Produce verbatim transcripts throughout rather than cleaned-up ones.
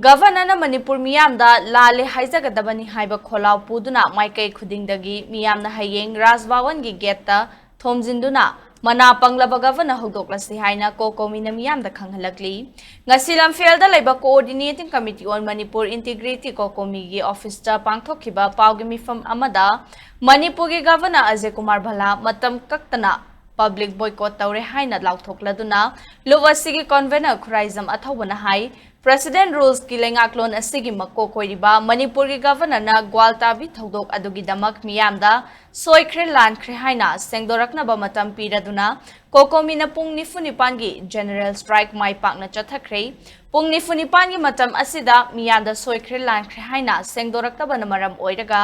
ꯒꯚꯔꯅꯔꯅ ꯃꯅꯤꯄꯨꯔ ꯃꯤꯌꯥꯝꯗ ꯂꯥꯜꯂꯦ ꯍꯥꯏꯖꯒꯗꯕꯅꯤ ꯍꯥꯏꯕ ꯈꯣꯜꯂꯥꯎ ꯄꯨꯗꯨꯅ ꯃꯥꯏꯀꯩ ꯈꯨꯗꯤꯡꯗꯒꯤ ꯃꯤꯌꯥꯝꯅ ꯍꯌꯦꯡ ꯔꯥꯖ ꯚꯋꯟꯒꯤ ꯒꯦꯠꯇ ꯊꯣꯝꯖꯤꯟꯗꯨꯅ ꯃꯅꯥ ꯄꯪꯂꯕ ꯒꯚꯔꯅꯔ ꯍꯧꯗꯣꯛꯂꯁꯤ ꯍꯥꯏꯅ ꯀꯣꯀꯣꯃꯤꯅ ꯃꯤꯌꯥꯝꯗ ꯈꯪꯍꯜꯂꯛꯂꯤ꯫ ꯉꯁꯤ ꯂꯝꯐꯦꯜꯗ ꯂꯩꯕ Coordinating Committee on Manipur Integrity ꯀꯣꯀꯣꯃꯤꯒꯤ ꯑꯣꯐꯤꯁꯇ ꯄꯥꯡꯊꯣꯛꯈꯤꯕ ꯄꯥꯎꯒꯤ ꯃꯤꯐꯝ ꯑꯃꯗ ꯃꯅꯤꯄꯨꯔꯒꯤ ꯒꯚꯔꯅꯔ ꯑꯖꯌ ꯀꯨꯃꯥꯔ ꯚꯜꯂꯥ ꯃꯇꯝ ꯀꯛꯇꯅ ꯄꯕ꯭ꯂꯤꯛ ꯕꯣꯏꯀꯣꯠ ꯇꯧꯔꯦ ꯍꯥꯏꯅ ꯂꯥꯎꯊꯣꯛꯂꯗꯨꯅ ꯂꯨꯞ ꯑꯁꯤꯒꯤ ꯀꯟꯚꯦꯅꯔ ꯈꯨꯔꯥꯏꯖꯝ ꯑꯊꯧꯕꯅ ꯍꯥꯏ, ꯄ꯭ꯔꯦꯁꯤꯗꯦꯟꯠ ꯔꯨꯜꯁꯀꯤ ꯂꯩꯉꯥꯛꯂꯣꯟ ꯑꯁꯤꯒꯤ ꯃꯀꯣꯛ ꯑꯣꯏꯔꯤꯕ ꯃꯅꯤꯄꯨꯔꯒꯤ ꯒꯚꯔꯅꯔꯅ ꯒ꯭ꯋꯥꯜ ꯇꯥꯕꯤ ꯊꯧꯗꯣꯛ ꯑꯗꯨꯒꯤꯗꯃꯛ ꯃꯤꯌꯥꯝꯗ ꯁꯣꯏꯈ꯭ꯔꯦ ꯂꯥꯟꯈ꯭ꯔꯦ ꯍꯥꯏꯅ ꯁꯦꯡꯗꯣꯔꯛꯅꯕ ꯃꯇꯝ ꯄꯤꯔꯗꯨꯅ ꯀꯣꯀꯣꯃꯤꯅ ꯄꯨꯡ ꯅꯤꯐꯨ ꯅꯤꯄꯥꯟꯒꯤ ꯖꯦꯅꯔꯦꯜ ꯁ꯭ꯇ꯭ꯔꯥꯏꯛ ꯃꯥꯏ ꯄꯥꯛꯅ ꯆꯠꯊꯈ꯭ꯔꯦ꯫ ꯄꯨꯡ ꯅꯤꯐꯨ ꯅꯤꯄꯥꯟꯒꯤ ꯃꯇꯝ ꯑꯁꯤꯗ ꯃꯤꯌꯥꯝꯗ ꯁꯣꯏꯈ꯭ꯔꯦ ꯂꯥꯟꯈ꯭ꯔꯦ ꯍꯥꯏꯅ ꯁꯦꯡꯗꯣꯔꯛꯇꯕꯅ ꯃꯔꯝ ꯑꯣꯏꯔꯒ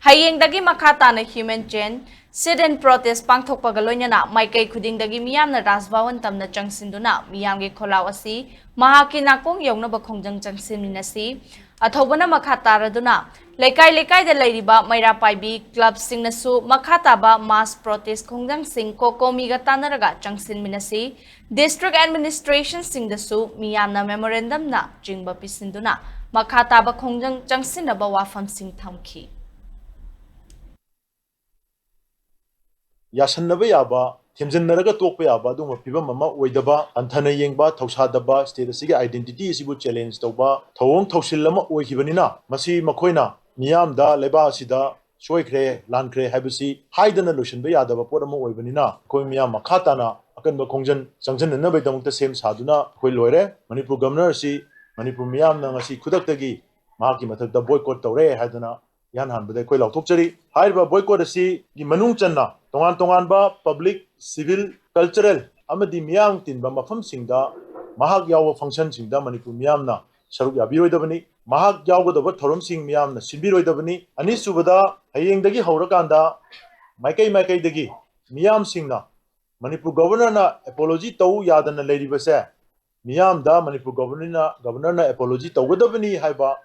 ꯍꯌꯦꯡꯗꯒꯤ ꯃꯈꯥ ꯇꯥꯅ ꯍ꯭ꯌꯨꯃꯦꯟ ꯆꯦꯟ ꯁꯤꯠ ꯑꯦꯟ ꯄ꯭ꯔꯣꯇꯦꯁ ꯄꯥꯡꯊꯣꯛꯄꯒ ꯂꯣꯏꯅꯅ ꯃꯥꯏꯀꯩ ꯈꯨꯗꯤꯡꯗꯒꯤ ꯃꯤꯌꯥꯝꯅ ꯔꯥꯖ ꯚꯋꯟ ꯇꯝꯅ ꯆꯪꯁꯤꯟꯗꯨꯅ ꯃꯤꯌꯥꯝꯒꯤ ꯈꯣꯜꯂꯥꯎ ꯑꯁꯤ ꯃꯍꯥꯛꯀꯤ ꯅꯥꯀꯣꯡ ꯌꯧꯅꯕ ꯈꯣꯡꯖꯪ ꯆꯪꯁꯤꯟꯃꯤꯟꯅꯁꯤ꯫ ꯑꯊꯧꯕꯅ ꯃꯈꯥ ꯇꯥꯔꯗꯨꯅ ꯂꯩꯀꯥꯏ ꯂꯩꯀꯥꯏꯗ ꯂꯩꯔꯤꯕ ꯃꯩꯔꯥ ꯄꯥꯏꯕꯤ ꯀ꯭ꯂꯕꯁꯤꯡꯅꯁꯨ ꯃꯈꯥ ꯇꯥꯕ ꯃꯥꯁ ꯄ꯭ꯔꯣꯇꯦꯁ ꯈꯣꯡꯖꯪꯁꯤꯡ ꯀꯣꯀꯣꯃꯤꯒ ꯇꯥꯟꯅꯔꯒ ꯆꯪꯁꯤꯟꯃꯤꯟꯅꯁꯤ꯫ ꯗꯤꯁꯇ꯭ꯔꯤꯛ ꯑꯦꯗꯃꯤꯅꯤꯁꯇ꯭ꯔꯦꯁꯟꯁꯤꯡꯗꯁꯨ ꯃꯤꯌꯥꯝꯅ ꯃꯦꯃꯣꯔꯦꯟꯗꯝꯅ ꯆꯤꯡꯕ ꯄꯤꯁꯤꯟꯗꯨꯅ ꯃꯈꯥ ꯇꯥꯕ ꯈꯣꯡꯖꯪ ꯆꯪꯁꯤꯟꯅꯕ ꯋꯥꯐꯝꯁꯤꯡ ꯊꯝꯈꯤ꯫ ꯌꯥꯁꯟꯅꯕ ꯌꯥꯕ, ꯊꯦꯝꯖꯤꯟꯅꯔꯒ ꯇꯣꯛꯄ ꯌꯥꯕ ꯑꯗꯨꯒꯨꯝꯕ ꯐꯤꯕꯝ ꯑꯃ ꯑꯣꯏꯗꯕ, ꯍꯟꯊꯅ ꯌꯦꯡꯕ, ꯊꯧꯁꯥꯗꯕ, ꯁ꯭ꯇꯦꯠ ꯑꯁꯤꯒꯤ ꯑꯥꯏꯗꯦꯟꯇꯤꯇꯤ ꯑꯁꯤꯕꯨ ꯆꯦꯂꯦꯟꯖ ꯇꯧꯕ ꯊꯧꯑꯣꯡ ꯊꯧꯁꯤꯜ ꯑꯃ ꯑꯣꯏꯈꯤꯕꯅꯤꯅ, ꯃꯁꯤ ꯃꯈꯣꯏꯅ ꯃꯤꯌꯥꯝꯗ ꯂꯩꯕꯥꯛ ꯑꯁꯤꯗ ꯁꯣꯏꯈ꯭ꯔꯦ, ꯂꯥꯟꯈ꯭ꯔꯦ ꯍꯥꯏꯕꯁꯤ ꯍꯥꯏꯗꯅ ꯂꯣꯏꯁꯤꯟꯕ ꯌꯥꯗꯕ ꯄꯣꯠ ꯑꯃ ꯑꯣꯏꯕꯅꯤꯅ, ꯑꯩꯈꯣꯏ ꯃꯤꯌꯥꯝ ꯃꯈꯥ ꯇꯥꯅ ꯑꯀꯟꯕ ꯈꯣꯡꯖꯪ ꯆꯪꯁꯤꯟꯅꯅꯕꯒꯤꯗꯃꯛꯇ ꯁꯦꯝ ꯁꯥꯗꯨꯅ ꯑꯩꯈꯣꯏ ꯂꯣꯏꯔꯦ꯫ ꯃꯅꯤꯄꯨꯔ ꯒꯚꯔꯅꯔ ꯑꯁꯤ ꯃꯅꯤꯄꯨꯔ ꯃꯤꯌꯥꯝꯅ ꯉꯁꯤ ꯈꯨꯗꯛꯇꯒꯤ ꯃꯍꯥꯛꯀꯤ ꯃꯊꯛꯇ ꯕꯣꯏꯀꯣꯠ ꯇꯧꯔꯦ ꯍꯥꯏꯗꯅ ꯏꯍꯥꯟ ꯍꯥꯟꯕꯗ ꯑꯩꯈꯣꯏ ꯂꯥꯎꯊꯣꯛꯆꯔꯤ꯫ ꯍꯥꯏꯔꯤꯕ ꯕꯣꯏꯀꯣꯠ ꯑꯁꯤꯒꯤ ꯃꯅꯨꯡ ꯆꯟꯅ ꯇꯣꯉꯥꯟ ꯇꯣꯉꯥꯟꯕ ꯄꯕ꯭ꯂꯤꯛ, ꯁꯤꯚꯤꯜ, ꯀꯜꯆꯔꯦꯜ ꯑꯃꯗꯤ ꯃꯤꯌꯥꯝ ꯇꯤꯟꯕ ꯃꯐꯝꯁꯤꯡꯗ ꯃꯍꯥꯛ ꯌꯥꯎꯕ ꯐꯪꯁꯟꯁꯤꯡꯗ ꯃꯅꯤꯄꯨꯔ ꯃꯤꯌꯥꯝꯅ ꯁꯔꯨꯛ ꯌꯥꯕꯤꯔꯣꯏꯗꯕꯅꯤ꯫ ꯃꯍꯥꯛ ꯌꯥꯎꯒꯗꯕ ꯊꯧꯔꯝꯁꯤꯡ ꯃꯤꯌꯥꯝꯅ ꯁꯤꯟꯕꯤꯔꯣꯏꯗꯕꯅꯤ꯫ ꯑꯅꯤꯁꯨꯕꯗ, ꯍꯌꯦꯡꯗꯒꯤ ꯍꯧꯔꯀꯥꯟꯗ ꯃꯥꯏꯀꯩ ꯃꯥꯏꯀꯩꯗꯒꯤ ꯃꯤꯌꯥꯝꯁꯤꯡꯅ ꯃꯅꯤꯄꯨꯔ ꯒꯚꯔꯅꯔꯅ ꯑꯦꯄꯣꯂꯣꯖꯤ ꯇꯧ ꯌꯥꯗꯅ ꯂꯩꯔꯤꯕꯁꯦ ꯃꯤꯌꯥꯝꯗ ꯃꯅꯤꯄꯨꯔ ꯒꯚꯔꯅꯔꯅ, ꯒꯚꯔꯅꯔꯅ ꯑꯦꯄꯣꯂꯣꯖꯤ ꯇꯧꯒꯗꯕꯅꯤ ꯍꯥꯏꯕ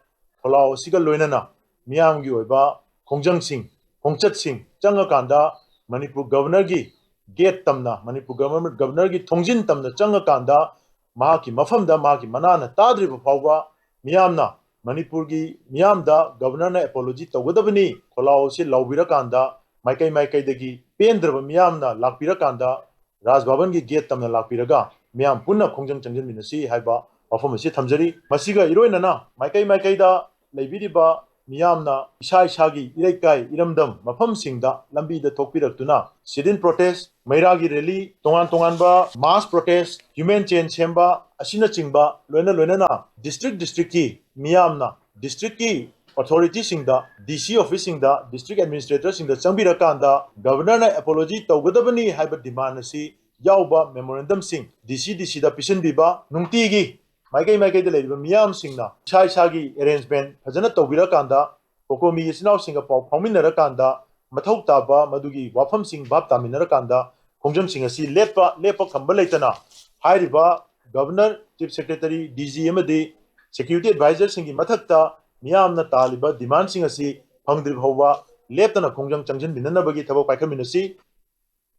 ꯈꯣꯜꯂꯥꯎ ꯑꯁꯤꯒ ꯂꯣꯏꯅꯅ ꯃꯤꯌꯥꯝꯒꯤ ꯑꯣꯏꯕ ꯈꯣꯡꯖꯪꯁꯤꯡ, ꯈꯣꯡꯆꯠꯁꯤꯡ ꯆꯪꯉꯀꯥꯟꯗ ꯃꯅꯤꯄꯨꯔ ꯒꯚꯔꯅꯔꯒꯤ ꯒꯦꯠ ꯇꯝꯅ, ꯃꯅꯤꯄꯨꯔ ꯒꯚꯔꯅꯔ, ꯒꯚꯔꯅꯔꯒꯤ ꯊꯣꯡꯖꯤꯟ ꯇꯝꯅ ꯆꯪꯉꯀꯥꯟꯗ ꯃꯍꯥꯛꯀꯤ ꯃꯐꯝꯗ ꯃꯍꯥꯛꯀꯤ ꯃꯅꯥꯅ ꯇꯥꯗ꯭ꯔꯤꯕ ꯐꯥꯎꯕ ꯃꯤꯌꯥꯝꯅ, ꯃꯅꯤꯄꯨꯔꯒꯤ ꯃꯤꯌꯥꯝꯗ Governor ꯅ apology ꯇꯧꯒꯗꯕꯅꯤ ꯈꯣꯜꯂꯥꯎ ꯑꯁꯤ ꯂꯥꯎꯕꯤꯔꯀꯥꯟꯗ, ꯃꯥꯏꯀꯩ ꯃꯥꯏꯀꯩꯗꯒꯤ ꯄꯦꯟꯗ꯭ꯔꯕ ꯃꯤꯌꯥꯝꯅ ꯂꯥꯛꯄꯤꯔꯀꯥꯟꯗ, ꯔꯥꯖ ꯚꯕꯟꯒꯤ gate ꯇꯝꯅ ꯂꯥꯛꯄꯤꯔꯒ ꯃꯤꯌꯥꯝ ꯄꯨꯟꯅ ꯈꯣꯡꯖꯪ ꯆꯪꯁꯤꯟꯃꯤꯟꯅꯁꯤ ꯍꯥꯏꯕ ꯋꯥꯐꯝ ꯑꯁꯤ ꯊꯝꯖꯔꯤ꯫ ꯃꯁꯤꯒ ꯏꯔꯣꯏꯅꯅ ꯃꯥꯏꯀꯩ ꯃꯥꯏꯀꯩꯗ ꯂꯩꯕꯤꯔꯤꯕ ꯃꯤꯌꯥꯝꯅ ꯏꯁꯥ ꯏꯁꯥꯒꯤ ꯏꯔꯩꯀꯥꯏ ꯏꯔꯝꯗꯝ ꯃꯐꯝꯁꯤꯡꯗ ꯂꯝꯕꯤꯗ ꯊꯣꯛꯄꯤꯔꯛꯇꯨꯅ sit-in protest, ꯃꯩꯔꯥꯒꯤ rally, ꯇꯣꯉꯥꯟ ꯇꯣꯉꯥꯟꯕ mass protest, human chain ꯁꯦꯝꯕ ꯑꯁꯤꯅꯆꯤꯡꯕ ꯂꯣꯏꯅ ꯂꯣꯏꯅꯅ district district ꯀꯤ ꯃꯤꯌꯥꯝꯅ district ꯀꯤ authority ꯁꯤꯡꯗ, D C office ꯁꯤꯡꯗ, district administrator ꯁꯤꯡꯗ ꯆꯪꯕꯤꯔꯀꯥꯟꯗ Governor ꯅ apology ꯇꯧꯒꯗꯕꯅꯤ ꯍꯥꯏꯕ demand ꯑꯁꯤ ꯌꯥꯎꯕ memorandum ꯁꯤꯡ D C D C ꯗ ꯄꯤꯁꯤꯟꯕꯤꯕ, ꯅꯨꯡꯇꯤꯒꯤ ꯃꯥꯏꯀꯩ ꯃꯥꯏꯀꯩꯗ ꯂꯩꯔꯤꯕ ꯃꯤꯌꯥꯝꯁꯤꯡꯅ ꯏꯁꯥ ꯏꯁꯥꯒꯤ arrangement ꯐꯖꯅ ꯇꯧꯕꯤꯔꯀꯥꯟꯗ, COCOMI ꯏꯆꯤꯟ ꯏꯅꯥꯎꯁꯤꯡꯒ ꯄꯥꯎ ꯐꯥꯎꯃꯤꯟꯅꯔꯀꯥꯟꯗ, ꯃꯊꯧ ꯇꯥꯕ ꯃꯗꯨꯒꯤ ꯋꯥꯐꯝꯁꯤꯡ ꯚꯥꯞ ꯇꯥꯃꯤꯟꯅꯔꯀꯥꯟꯗ ꯈꯣꯡꯖꯪꯁꯤꯡ ꯑꯁꯤ ꯂꯦꯞꯄ, ꯂꯦꯞꯄ ꯈꯝꯕ ꯂꯩꯇꯅ ꯍꯥꯏꯔꯤꯕ Governor, Chief Secretary, D G ꯑꯃꯗꯤ security advisor ꯁꯤꯡꯒꯤ ꯃꯊꯛꯇ ꯃꯤꯌꯥꯝꯅ ꯇꯥꯜꯂꯤꯕ demand ꯁꯤꯡ ꯑꯁꯤ ꯐꯪꯗ꯭ꯔꯤꯕ ꯐꯥꯎꯕ ꯂꯦꯞꯇꯅ ꯈꯣꯡꯖꯪ ꯆꯪꯁꯤꯟꯃꯤꯟꯅꯅꯕꯒꯤ ꯊꯕꯛ ꯄꯥꯏꯈꯠꯃꯤꯟꯅꯁꯤ꯫